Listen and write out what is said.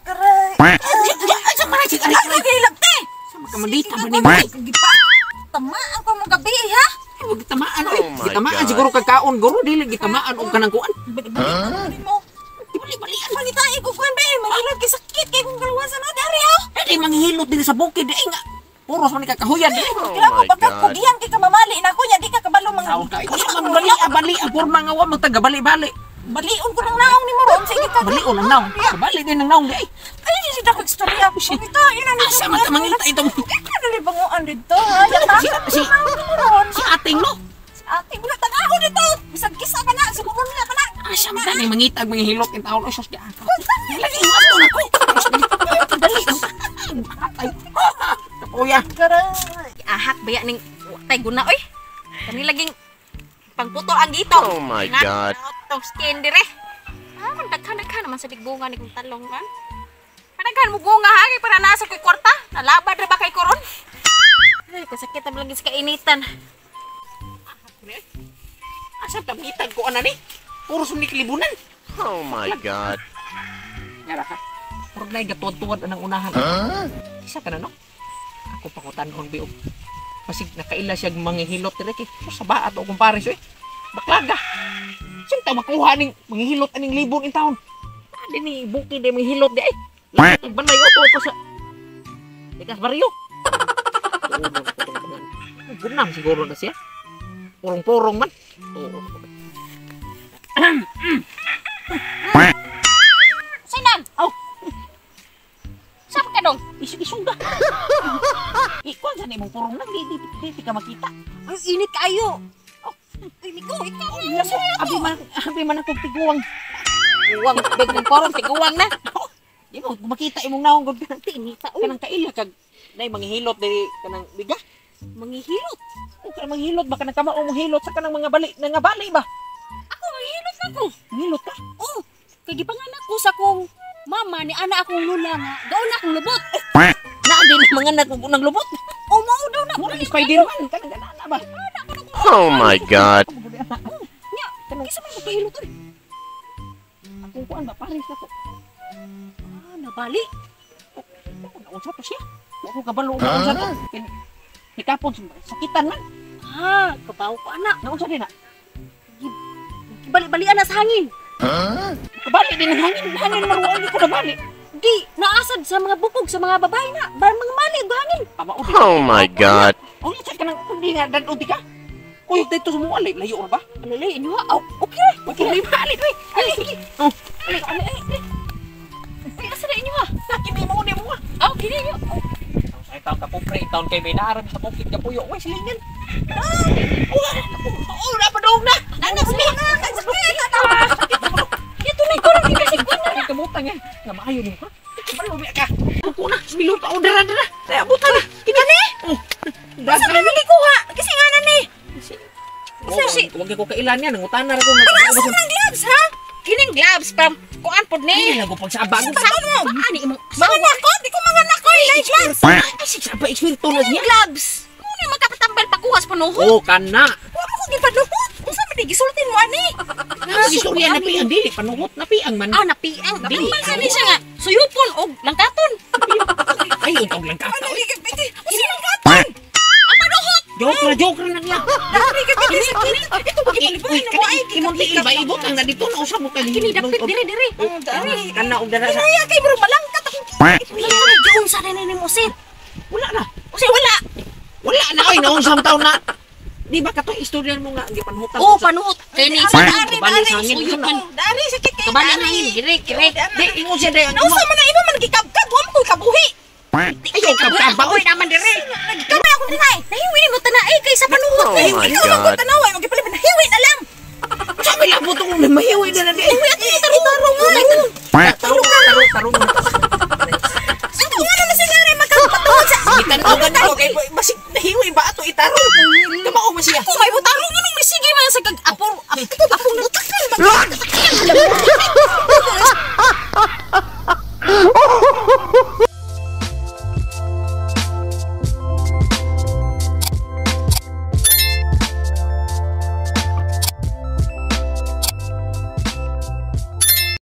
Aray. Asa man si Ay, nagilap te. Sama ka mandita ba nimo? Gipa. Tamaan ko mong gabi ha. Ay, gitamaan oy. Oh my Gitamaan God. siguro kag kaon guro dili gitamaan og kanang kuan. Bali-bali mo. Dibali-balian. Mangitain ko kuan ba? Manghilot kay sakit kay kung kaluwasan no dari oh. Ay, manghilot din sa bukid di nga. Puros man ni kakahuyan di. Oh Kailangan my mo pagka God. kugihan kay kamamali na ako nya di ka kabalo mga. Taon ka. Ikaw man bali bali ang porma nga wa magtaga bali-bali. Balion ko ng naong ni mo ron sige ka. Balion ang naong. Kabali din ang naong di ay. Ay si dako istorya. Mangitain na ni. Asa man ta mangita itong Ano ni banguan dito ha? Yata. Si ating no. Ate, wala tag-ako dito. Bisag kisa pa na, siguro nila pa na. Asa man ta ni mangita ang mga hilot in taon. Ay sus di. Lagi mo ato na ko. Dali. Atay. Kapuya. Karay. Ahak baya ning tay guna oy. Kani laging pangputol ang gito. Oh my God. Tong skin dire. Ah, man daghan-daghan naman sa digbunga ni kong talong man. Panaghan mo bunga ha kay para nasa ko'y kwarta. Nalabad ra ba kay koron? Ay, kasakit ang lagi sa kainitan. Asa ta mangitag ko ana ni? Puros ni kalibunan. Oh my God. Ngara ka. Murag na gatuad-tuad anang unahan. Huh? Isa ka na no? Ako pa ko tanon biog. Basig nakaila siya manghihilot dire kay so, sa ba ato akong pares eh. Baklaga. Saan ta makuha ning manghihilot aning libon in town? Adi ni bukid di manghihilot di ay. Lahat ang banay oto pa sa Likas baryo. Gunam siguro na siya. Purong-purong man. Oo. Sinan. Aw. Saan ka dong? Isugda. Ikuan sa imong purong nang di ka makita. Ang init kayo. Oh, ay, ikaw, ikaw. Abi man akong tiguang. Uwang, big ng porong, tiguang na. Di mo makita imong naong gud kanang Tinita, kanang kaila kag nay manghihilot diri kanang biga. Manghihilot. O kanang manghihilot ba kanang kamao manghilot sa kanang mga bali nga bali ba? Ako, manghihilot na ko. Manghilot ka? Oh, kay gipanganak ko sa kong mama ni ana akong lula nga gaon na akong lubot. Na din mga anak og unang lubot. O mao daw na. Mura ni Spider-Man kanang ganana ba? Oh my God. Nya, Kanang kisa man magpahilot oy. akong kuan ba pares na ko. Ah, nabali. Ako naunsa to siya. Wa ko kabalo naunsa to. Hikapon sakitan man. Ah, kabaw ko ana. Naunsa din na. Bali-balian na sa hangin. Kabali din ang hangin, hangin man wa ko nabali. Di naasad sa mga bukog sa mga babae na, ba mga mali og hangin. Tama di. Oh my God. Oh, sa kanang kundi nga dadon di ka. Kuyog dito sa mga alay, layo ra ba? Ano lay inyo ha? Oh, okay. Okay, may bali doi. Ali, sige. Oh, ali, ali, ali. Ay, asa na inyo ha? Nakini mo ni mo. Ah, kini inyo. Oh, Ay taon ka pobre, taon kay may naarab sa bukid ka puyo. Uy, silingan. Oh, napadong na. Nana, sige. Ito na ko rin kasi ko na. Ay, kamutang eh. Nga maayo nimo ha. Kabalo biya ka. Kuko na, smilo pa order na. Kaya buta na. Kini. Oh. Asa man nagikuha? Kasi nga na ni. Wag ko kailan yan, nangutana ra ko nga. Asa man ang gloves ha? Kining gloves from kuan pod ni. Ay, lago pagsaba. Sa ani imong Mga nako, di ko mga nako ay gloves. Ay, si saba eksperto na siya. gloves. Muna makapatambal pakuha sa panuhot. Oh, kana. Wa mo ko gipanuhot. Unsa man di gisultin mo ani? Istorya na piang dili panuhot na piang man. Ah, napiang. Dili. Napiang ani siya nga. Suyupon og langkaton. Ay, untog lang ka. Ano di gipiti? Unsa man katon? Ang panuhot. Joke ra na niya. Dari gipiti sakit. Ito ba gipalibuhan na mo ay Imong tiil ba ibot ang nadito na usab mo kay Kini dapit diri diri. Dari. Kana og dara sa Kinaya kay bro malangkat akong Wala giun sa rin nimo sir. wala na. Usi wala. Wala na oy nausam taon na. Di ba katoy istorya mo nga gipanuhutan? Oh, panuhot. Kini sa Dari, Kabali dari, sa hangin. Suyupan. Dari sakit kay Kabali ang hangin. Dire dire. Di ingon siya day. Nausa man na iba man gikabkab, wa man ko kabuhi. Ayaw kabkab Oy naman dire. Nagkamay ako dinay. Nahiwi mo tanaay kay sa panuhot. Oh my Ikaw lang ko God. tanaw ay magipalibot na hiwi na lang. Sa may labot tong mahiwi na na di. Hiwi at